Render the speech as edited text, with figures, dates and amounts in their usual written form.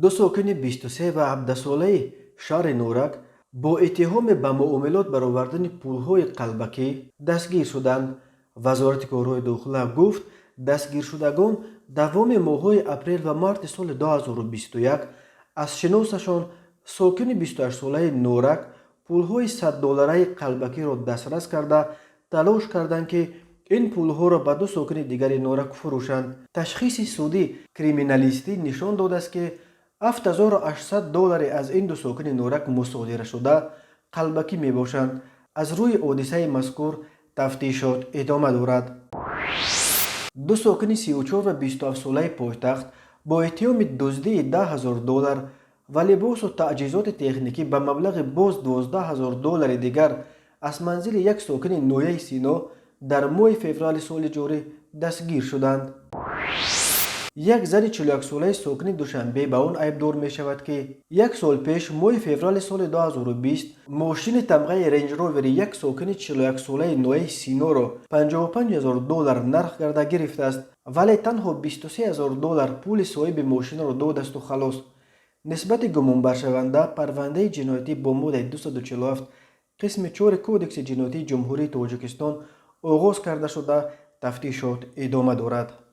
Ду сокини 23 ва 17-солаи шаҳри Норак бо иттиҳоми ба муомилот баровардани пулҳои қалбакӣ дастгир шуданд. Вазорати корҳои дохила гуфт, дастгиршудагон давоми моҳҳои апрел ва марти соли 2021 аз шиносашон, сокини 28-солаи Норак, пулҳои 100-доллараи қалбакиро дастрас карда, талош карданд, ки ин пулҳоро ба ду сокини дигари Норак фурӯшанд. Ташхиси судӣ криминалистӣ нишон додааст, ки 7800 долларе аз ин ду сокини Норак мусодирашуда қалбакӣ мебошанд. Аз рӯи ҳодисаи мазкур тафтишот идома дорад. Ду сокини 34 ва 27-солаи пойтахт бо иттиҳоми дуздии 10 000 доллар ва либосу таҷҳизоти техникӣ ба маблағи боз 12 000 доллари дигар аз манзили як сокини ноҳияи Сино дар моҳи феврали соли ҷорӣ дастгир шуданд. Як зани 41-солаи сокини Душанбе ба он айбдор мешавад, ки як сол пеш, моҳи феврали соли 2020, мошини тамғаи Рейндж-Ровери як сокини 41-солаи ноҳияи Синоро 55 000 доллар нарх карда гирифтааст, вале танҳо 23 000 доллар пули соҳиби мошинро додасту халос. Нисбати гумонбаршаванда парвандаи ҷиноятӣ бо моддаи 247 қисми 4 Кодекси ҷиноятии Ҷумҳурии Тоҷикистон оғоз карда шуда, тафтишот идома дорад.